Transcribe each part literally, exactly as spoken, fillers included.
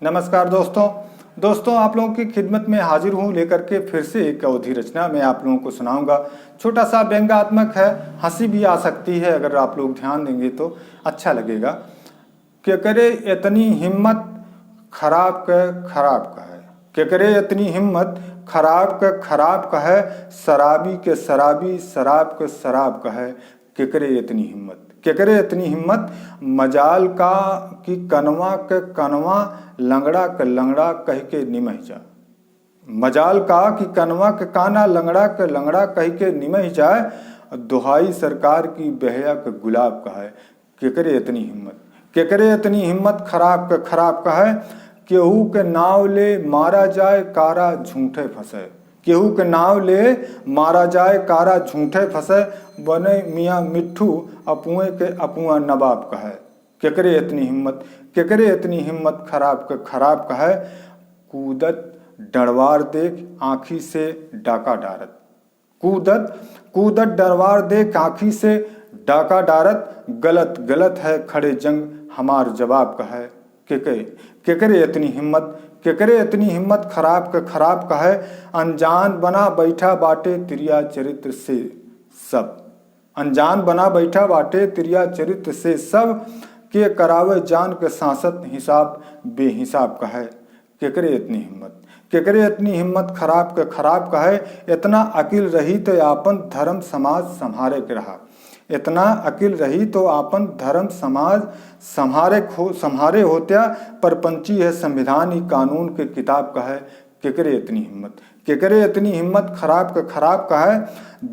नमस्कार दोस्तों, दोस्तों, आप लोगों की खिदमत में हाजिर हूँ लेकर के फिर से एक अवधी रचना। मैं आप लोगों को सुनाऊंगा। छोटा सा व्यंगात्मक है, हंसी भी आ सकती है अगर आप लोग ध्यान देंगे तो अच्छा लगेगा। केकरे इतनी हिम्मत, खराब के खराब कहे। केकरे इतनी हिम्मत, खराब के खराब कहे, शराबी के शराबी, शराब के शराब कहे। केकरे इतनी हिम्मत, केकरे इतनी हिम्मत, मजाल का कि कनवा के कनवा लंगड़ा के लंगड़ा कह के निमह जा। मजाल का कि कनवा के काना लंगड़ा के लंगड़ा कह के निमह जाए, दुहाई सरकार की बेहया के गुलाब कहे। केकरे इतनी हिम्मत, केकरे इतनी हिम्मत, खराब के खराब कहे। केहू के नाव ले मारा जाए, कारा झूठे फंसे। केहू के नाव ले मारा जाए, कारा झूठे फंसे। बने मियाँ मिट्ठू अपुए के अपुआ नवाब कहे। केकरे इतनी हिम्मत, केकरे इतनी हिम्मत, खराब के खराब कहे। कूदत डरवार देख आँखी से डाका डारत। कूदत, कूदत डरवार देख आँखी से डाका डारत। गलत, गलत है खड़े जंग हमार जवाब कहे। केकरे, केकरे इतनी हिम्मत, केकरे इतनी हिम्मत, खराब के खराब कहे। अनजान बना बैठा बाटे तिरिया चरित्र से सब। अनजान बना बैठा बाटे तिरिया चरित्र से सब। के करावे जान के सांसत हिसाब बेहिसाब कहे। केकरे इतनी हिम्मत, केकरे इतनी हिम्मत, खराब के खराब कहे। इतना अकिल रही तो आपन धर्म समाज संभारे के रहा। इतना अकिल रही तो आपन धर्म समाज संभारे खो-, संभारे होत्या। परपंची है संविधान ही कानून के किताब कहे। केकरे इतनी हिम्मत, केकरे इतनी हिम्मत, खराब के खराब कहे।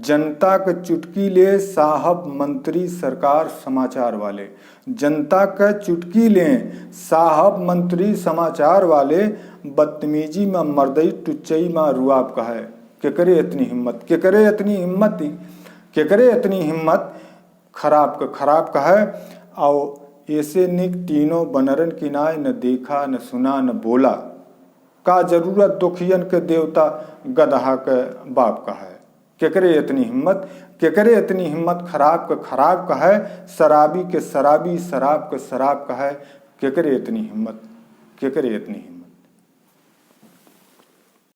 जनता के चुटकी ले साहब मंत्री सरकार समाचार वाले। जनता के चुटकी ले साहब मंत्री समाचार वाले। बदतमीजी में मर्दई, टुच्चई में रुआब कहे। केकरे इतनी हिम्मत, केकरे इतनी हिम्मत, केकरे इतनी हिम्मत, खराब के खराब कहे। आओ ऐसे निक तीनों बनरन की नाय, न देखा, न सुना, न बोला। का जरूरत दुखियन के देवता गदहा के बाप कहे। केकरे इतनी हिम्मत, केकरे इतनी हिम्मत, खराब के खराब कहे। शराबी के शराबी, शराब के शराब कहे। केकरे इतनी हिम्मत, केकरे इतनी हिम्मत।